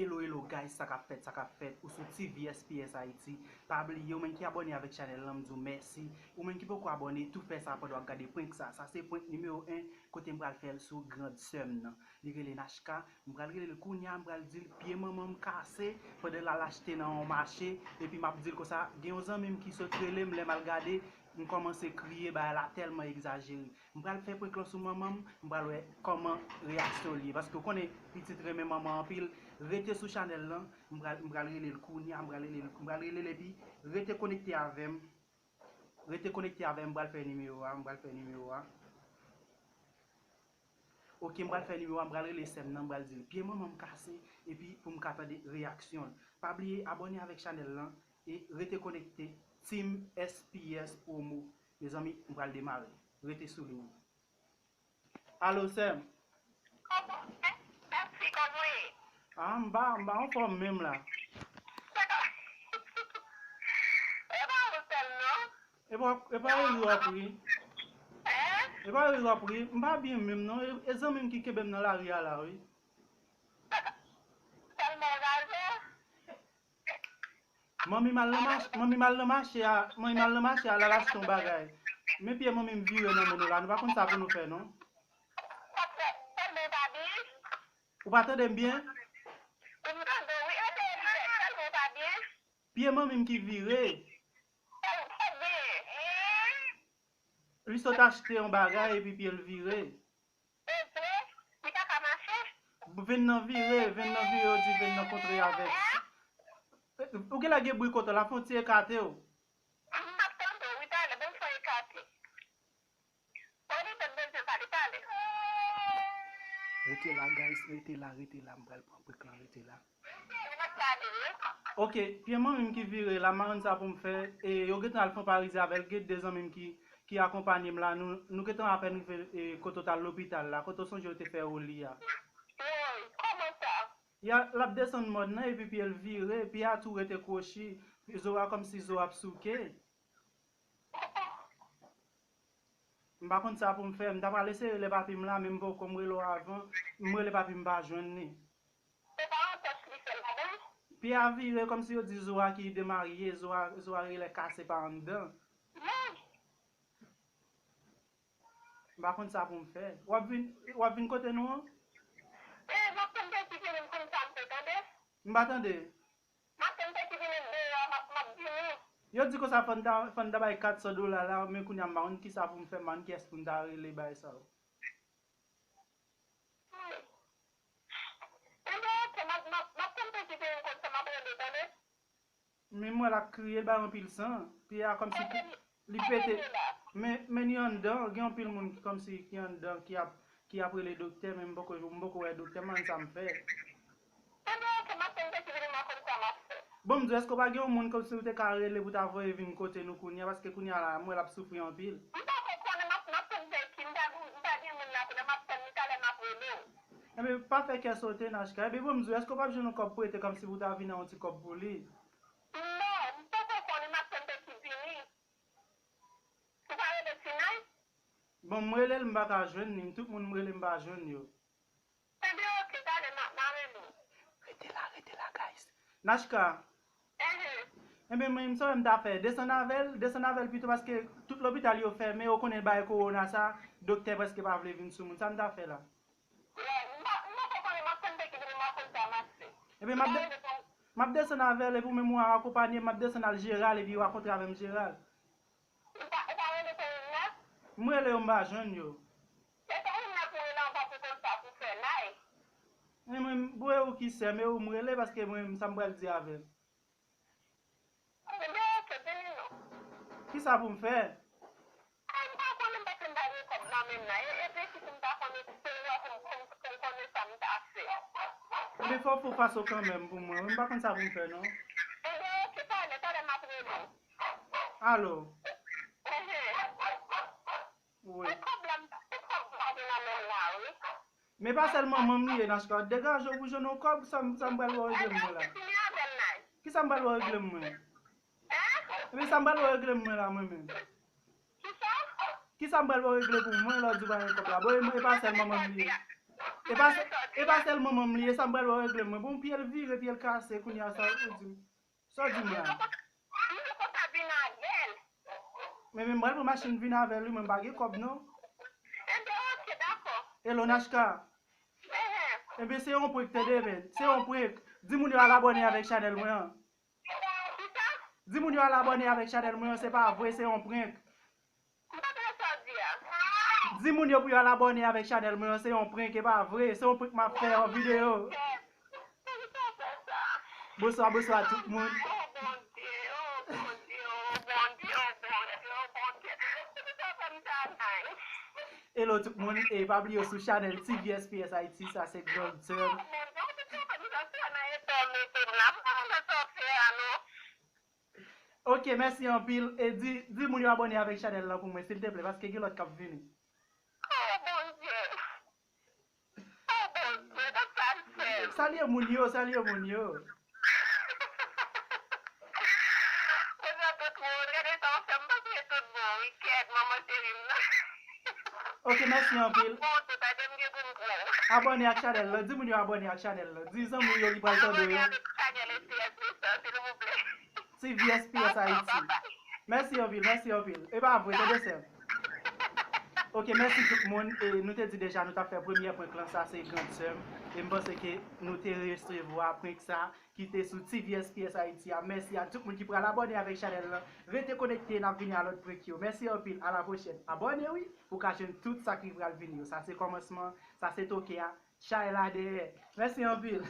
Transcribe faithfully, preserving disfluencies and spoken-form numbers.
Hello, hello, guys, sa k ap fèt, sa k ap fèt? Ou sou T V S P S Haiti. Pa bliye, ou menm ki abòne avèk chanèl lan, m di w mèsi. Ou menm ki poko abòne, tou fè sa pandan w ap gade prank sa. Sa se prank nimewo en, kote m pral fè l sou grand sè m nan. Li rele Nachka. M pral rele l kounye a, m pral di l pye manman m kase pandan l al achte nan yon mache. Epi m ap di l konsa, gen yon zanmi m ki sot rele m, lè m al gade, m kòmanse kriye, bagay la tèlman egzajere. M pral fè prank lan sou manman m, m pral wè kòman reyaksyon l ye. Paske w konnen, pitit renmen manman anpil. Rete sou chanèl lan, m pral, m pral rele l kounye a, m pral rele l, m pral rele l epi rete konekte avè m. Rete konekte avè m, m pral fè nimewo a, m pral fè nimewo a. Ok, m pral fè nimewo a, m pral rele sè m nan, m pral di l pye manman m kase, epi pou m ka tande reyaksyon l. Pa bliye abòne avèk chanèl lan e rete konekte. Team S P S Promo. Mezanmi, m pral demare. Rete sou liy. Alo, sè m. Mèsi, kòman w ye? Ah, m pa, m pa anfòm menm la. E pa ou sèl non. E pa, e pa rire w ap ri. Hein? E pa rire w ap ri. M pa byen menm non. E, e zanmi m ki kenbe m nan lari a la, wi. Tèlman raje. Manmi m al nan mache, manmi m al nan mache a, manmi m al nan mache a, l al achte yon bagay. Men pye manmi m vire nan men nou la, nou pa konn sa pou nou fè non. Ou pa tande m byen? Pye manmi m ki vire. Li sot achte yon bagay epi pye l vire. Venn nan vire, venn nan vire, yo di venn nan kontre avèk. Ou genlè gen bri kote w la, fè yon ti ekate w. M ap tande w, wi, talè, ban m fè yon ekate. Rete la, guys, rete la, rete la, m pral pran prank lan, rete la. Ok, pye manmi m ki vire la, m pa konn sa pou m fè. E, yo gentan al fon parize avè l, gen de zanmi m ki, ki akonpanye m la. Nou, nou gentan apèn rive, e, kote w t al lopital la, kote w sonje yo te fè w li a. Woy, kòman sa? Y a, l ap desann mòn nan, epi pye l vire, pye a tou rete kwochi, zo a kòmsi zo ap souke. M pa konn sa pou m fè. M ta pral eseye rele papi m la, men m poko, m rele w avan. M rele papi m, m pa jwenn li. Se pa yon tèt li fè ladan? Pye a vire kòmsi yo di zo a ki demarye, zo a, zo a genlè kase pa anndan. Non. M pa konn sa pou m fè. W ap vin, w ap vin kote nou an? E, m ap tann peti vini, m konn sa m fè, tande? M pa tande. M ap tann peti vini deyò, m ap, m ap vini. Yo di konsa fò n ta, fò n ta bay kat san dola la, men kounye a m pa konn kisa pou m fè, m pa konn kiyès pou m ta rele bay sa yo. Ebyen, ok, m ap, m ap, m ap tann peti vini konsa, m ap rele, tande? Men m wè l ap kriye, l bay anpil san. Pye a kòmsi li pete. Men, men li anndan, gen anpil moun ki kòmsi ki anndan, ki ap, ki ap rele doktè, men m poko, m poko wè doktè, m pa konn sa m fè. Ebyen, ok, m ap tann peti vini, m a konn sa m ap fè. Bon, m di w, èske w pa gen yon moun kòmsi ou te ka rele pou ta voye vin kote nou kounye a, paske kounye a la, m wè l ap soufri anpil. M poko konnen, m ap, m ap tann peti, m pa, m pa gen moun la kounye a, m ap tann li, talè m ap rele w. Ebyen, pa fè kè sote, Nachka. Ebyen, bon, m di w, èske w p ap jwenn yon kòb prete kòmsi pou w ta vin ak yon ti kòb pou li? Non, m poko konnen, m ap tann peti vini. Ou pa rele Tinay? Bon, m rele l, m pa ka jwenn li. Tout moun m rele, m pa jwenn yo. Ebyen, ok, talè, m a, m a rele w. Rete la, rete la, guys. Nachka. Enhen. Ebyen, mwen, m sa wè m ta fè. Desann avè l, desann avè l pito, paske tout lopital yo fèmen, ou konnen bagay kowona sa, doktè prèske pa vle vin sou moun. Sa m ta fè la? Wè, m pa, m poko konnen, m ap tann peti vini, m a konn sa m ap fè. Ebyen, m ap de-, m ap desann avè l, epi ou menm ou a akonpanye m, m ap desann al Jeral, epi w a kontre avè m Jeral. Ou pa, ou pa rele fanmi m nan? M rele yo, m pa jwenn yo. Se fanmi m nan pou rele anvan pou konn sa pou fè, nay. E mwen, m, bon, e ou ki sè m, e ou m rele, paske mwen, sa m pral di avè l. Ebyen, ok, vini non. Kisa pou m fè? Ay, m pa konnen, m pa konn bagay kòb nan men m nan. E, e peti pou m ta konnen, pou m wè pou m, pou m, pou m konnen sa m ta fè. Ebyen, fò w fè w fason kanmenm pou mwen. Mwen, m pa konn sa pou m fè, non. Ebyen, ok, talè, talè, m ap rele w. Alo? Enhen. Wi. E kòb la, e kòb la gen nan men m la, wi. Men pa sèl manman m li ye, Nachka. Degaje w pou jwenn yon kòb, sa m, sa m pral wè w regle m mwen la. Fini avè l, nay. Kisa m pral wè w regle m mwen? Hein? Ebyen, sa m pral wè w regle m mwen la, mwen menm? Kisa? Kisa m pral wè w regle pou mwen, lè w di w pa gen kòb la? Bon, e mwen, e pa sèl manman m li ye. E pa sèl manman m li ye, sa m pral wè regle mwen. Bon, pye l vire, pye l kase, kounye a sa ou di m. Sa w di m la? Men, men m pral pran machin vin avè l wi, mwen m pa gen kòb non. Ebyen, ok, dakò. Hello, Nashka. Enhen. Ebyen, se yon prank, tande, men. Se yon prank. Di moun yo al abòne avèk chanèl mwen an. Kisa? Di moun yo al abòne avèk chanèl mwen an, se pa vre, se yon prank. M pa tande sa w di a. Di moun yo pou yo al abòne avèk chanèl mwen an, se yon prank, e pa vre, se yon prank m ap fè yon videyo. Poukisa w fè sa? Bonswa, bonswa tout moun. Oh, Bondye, oh, Bondye, oh, Bondye, oh, Bondye, oh, Bondye. Poukisa w fè m sa, Nay? Hello tout moun, e pa bliye sou chanèl T V S P S Haiti, sa se Grand Sèm. Ok, mèsi anpil. E di, di moun yo abòne avèk chanèl lan pou mwen, silteplè, paske gen lòt k ap vini. Oh, Bondye. Oh, Bondye, gad sa l fè m. Salye moun yo, salye moun yo. Bonswa tout moun. Gade sa w fè m, m panse tout bon wi. Kèt, manman cheri m nan. Ok, mèsi anpil. Bon, tout a gen m gen pou m pran. Abòne ak chanèl lan. Di moun yo abòne ak chanèl lan. Di zanmi yo ki pral tande yo. Abòne avèk chanèl S T S Message, silvouplè. T V S P S Haiti. Mèsi anpil, mèsi anpil. E pa vre, tande sè m. Ok, mèsi tout moun. E nou te di deja nou t ap fè premyè prank lan, sa se Grand Sèm. E m panse ke nou te resevwa prank sa ki te sou T V S P S Haiti a. Mèsi a tout moun ki pral abòne avèk chanèl lan. Rete konekte, n ap vini a lòt prank yo. Mèsi anpil, a la pwochèn. Abòne wi, pou w ka jwenn tout sa ki pral vini yo. Sa se kòmansman, sa se toke a. Chay la dèyè. Mèsi anpil.